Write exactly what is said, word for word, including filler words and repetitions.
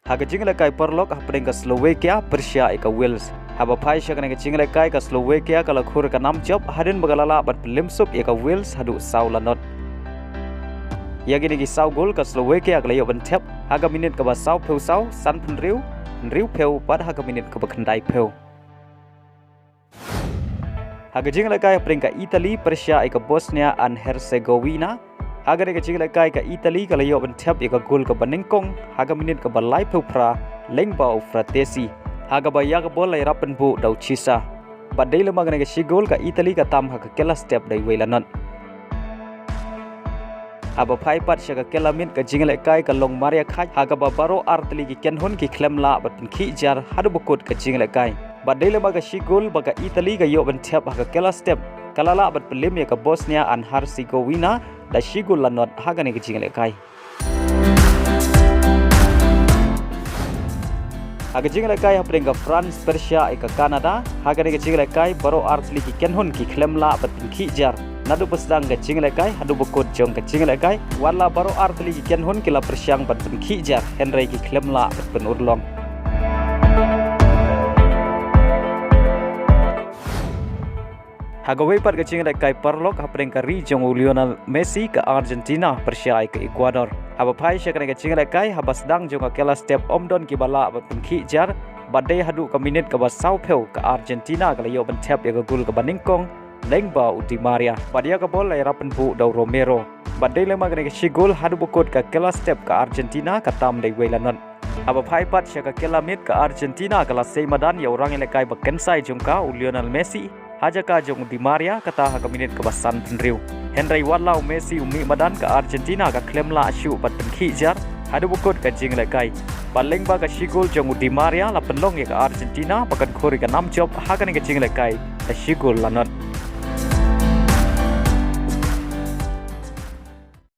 Ha ka jinglehkai paralok hapdeng ka Slovakia pyrshah ïa ka Wales. Haba phai sha kane ka jinglehkai ka Slovakia ka la khur ka nam jop hadien ba ka la lah ban pynlip suk ïa ka Wales haduh saw la not. Ïa kine ki saw gol ka Slovakia ka la ïoh ban thep ha ka minit kaba saw phew saw, san phew hynriew, hynriew phew bad ha ka minit kaba khyndai phew. Ha ka jinglehkai hapdeng ka Italy pyrshah ïa ka Bosnia and Herzegovina. Ha kane ka jinglehkai ka Italy ka la ïoh ban thep ïa ka gol kaba nyngkong ha ka minit kaba laiphew phra lyngba u Frattesi. Ha kaba ïa ka bol la ïarap pynbuh da u Chiesa. Bad dei lem bad kane ka shi gol ka Italy ka tam ha ka kylla step da iwei la not. Haba phai pat sha ka kylla miet ka jinglehkai ka long mar ïakhait ha kaba baroh artylli ki kynhun ki khlem lah ban pynkhih jar haduh ba kut ka jinglehkai. Bad dei lem bad ka shi gol ba ka Italy ka ïoh ban thep ha ka kylla step ka la lah ban pynlip ïa ka Bosnia and Herzegovina da shi gol la not ha kane ka jinglehkai. Ha ka jinglehkai hapdeng ka France pyrshah ïa ka Canada, ha kane ka jinglehkai baroh artylli ki kynhun ki khlem lah ban pynkhih jar naduh ba sdang ka jinglehkai haduh ba kut jong ka jinglehkai. Wat la baroh artylli ki kynhun ki la pyrshang ban pynkhih jar hynrei ki khlem lah ban pynurlong. Ha kawei pat ka jinglehkai paralok hapdeng ka ri jong u Lionel Messi ka Argentina pyrshah ïa ka Ecuador. Haba phai sha kane ka jinglehkai haba sdang jong ka kylla step ym don kiba lah ban pynkhih jar bad dei haduh ka minit kaba saw phew ka Argentina ka la ïoh ban thep ïa ka gol kaba nyngkong lyngba u Di Maria. Bad ïa ka bol la ïarap pynbuh da u Romero. Bad dei lem bad kane ka shi gol haduh ba kut ka kylla step ka Argentina ka tam da iwei la not. Haba phai pat sha ka kylla miet ka Argentina ka la sei madan ïa u rangïalehkai ba kynsai jong ka u Lionel Messi ha jaka jong u Di Maria kata ha ka minit kaba san phew hynriew. Hynrei wat la u Messi u mih madan ka Argentina ka khlem lah shuh ban pynkhih jar haduh ba kut ka jinglehkai. Bad lyngba ka shi gol jong u Di Maria la pynlong ïa ka Argentina ba kan khur ïa ka nam jop ha kane ka jinglehkai da shi gol la not.